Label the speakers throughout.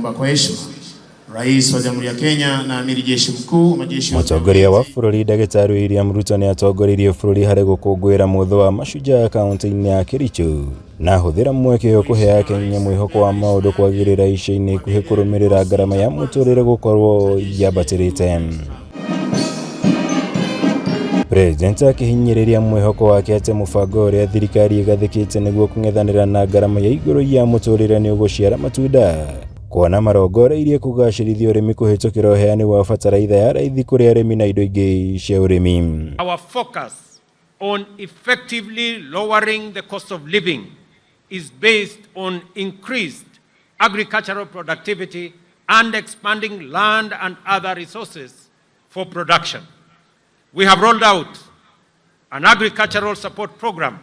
Speaker 1: Kwa heshima Rais wa Jamhuri ya Kenya na Amiri Jeshi Mkuu wa majeshi yote.
Speaker 2: Mũtongoria wa bũrũri Ndagĩtarĩ William Ruto nĩ atongoririe bũrũri harĩ gũkũngũĩra mũthũ wa mashujaa kaunti-inĩ ya Kericho na ahũthĩra mweke ũyũ kũhe akenya mwĩhoko wa maũndũ kwagĩrĩra ica-inĩ ikuhĩ kũrũmĩrĩra ngarama ya mũtũrĩre gũkorwo yambatĩrĩte. President akĩhinyĩrĩria mwĩhoko wake atĩ mũbango ũrĩa thirikari ĩgathĩkĩte nĩguo kũng'ethanĩra na ngarama ya igũrũ ya mũtũrĩre nĩ ũgũciara matunda kuona marongoreirie kũgacĩrithia ũrĩmi kũhĩtũkĩra ũheani wa bataraitha ya raithi kũrĩ arĩmi na indo ingĩ cia ũrĩmi.
Speaker 3: Our focus on effectively lowering the cost of living is based on increased agricultural productivity and expanding land and other resources for production. We have rolled out an agricultural support program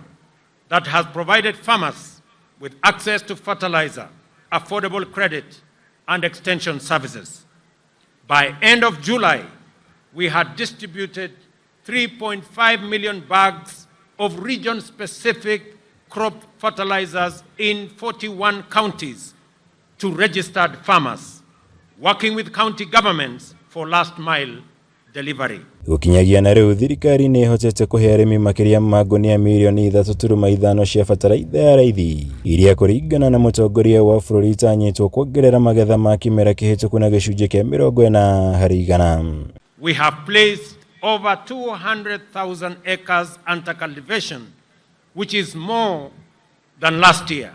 Speaker 3: that has provided farmers with access to fertilizer, affordable credit, and extension services. By end of July, we had distributed 3.5 million bags of region-specific crop fertilizers in 41 counties to registered farmers, working with county governments for last mile delivery.
Speaker 2: Gũkinyagia na rĩu thirikari nĩ ĩhotete kũhe arĩmi makĩria ma ngunia mirioni 3.5 cia bataraitha ya raithi iria kũringana na mũtongoria wa bũrũri itanyĩtwo kuongerera magetha ma kĩmera kĩhĩtũku na gĩcunjĩ kĩa 40%.
Speaker 3: We have placed over 200,000 acres under cultivation, which is more than last year.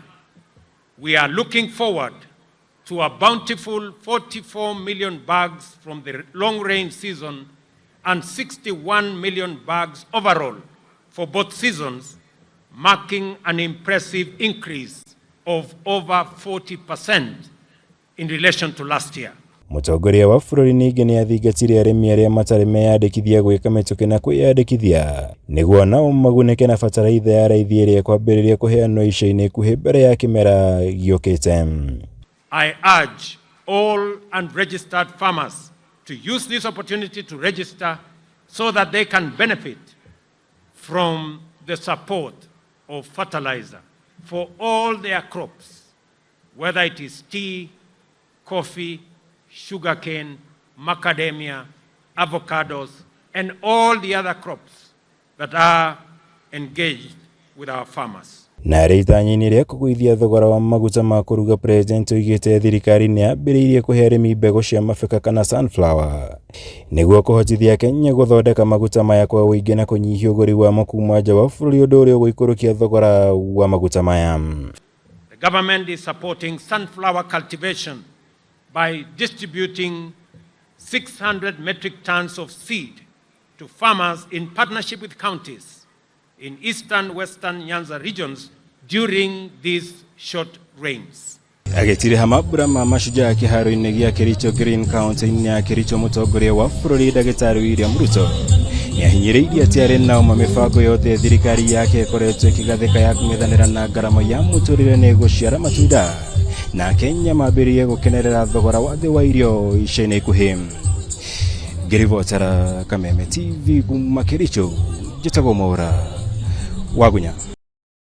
Speaker 3: We are looking forward to a bountiful 44 million bags from the long rain season and 61 million bags overall for both seasons, marking an impressive increase of over 40% in relation to last year.
Speaker 2: Mũtongoria wa bũrũri ningĩ nĩ athingatire arĩmi arĩa matarĩ meyandĩkithia gwĩka mĩtũkĩ na kwĩyandĩkithia nĩguo nao magunĩke na bataraitha ya raithi ĩrĩa ĩkwambĩrĩria kũheanwo ica-inĩ ikuhĩ mbere ya kĩmera gĩũkĩte.
Speaker 3: I urge all unregistered farmers to use this opportunity to register so that they can benefit from the support of fertilizer for all their crops, whether it is tea, coffee, sugarcane, macadamia, avocados, and all the other crops that are engaged with our farmers.
Speaker 2: Na arĩ itanya-inĩ rĩa kũgũithia thogora wa maguta ma kũruga, President oigĩte thirikari nĩ yambĩrĩirie kũhe arĩmi mbegũ cia mabeka kana sunflower nĩguo kũhotithia Kenya gũthondeka maguta maya kwa ũingĩ na kũnyihia ũgũri wamo kuma nja wa bũrũri, ũndũ ũrĩa ũgũikũrũkia thogora wa maguta maya.
Speaker 3: The government is supporting sunflower cultivation by distributing 600 metric tons of seed to farmers in partnership with counties in eastern, western Nyanza regions during these short rains.
Speaker 2: Agĩtiriha mambura ma mashujaa kĩharo-inĩ gĩa Kericho Green kaunti-inĩ ya Kericho, mũtongoria wa bũrũri Ndagĩtarĩ William Ruto nĩ ahinyĩrĩirie atĩ arĩ nao ma mĩbango yothe thirikari yake ĩkoretwo ĩkĩgathĩka ya kũng'ethanĩra na ngarama ya mũtũrĩre nĩ ĩgũciara matunda na Kenya mambĩrĩrie gũkenerera thogora wa thĩ wa irio ica-inĩ ikuhĩ. Ngĩribotera Kameme TV kuma Kericho, njĩtagwo Mwaura Wagunya.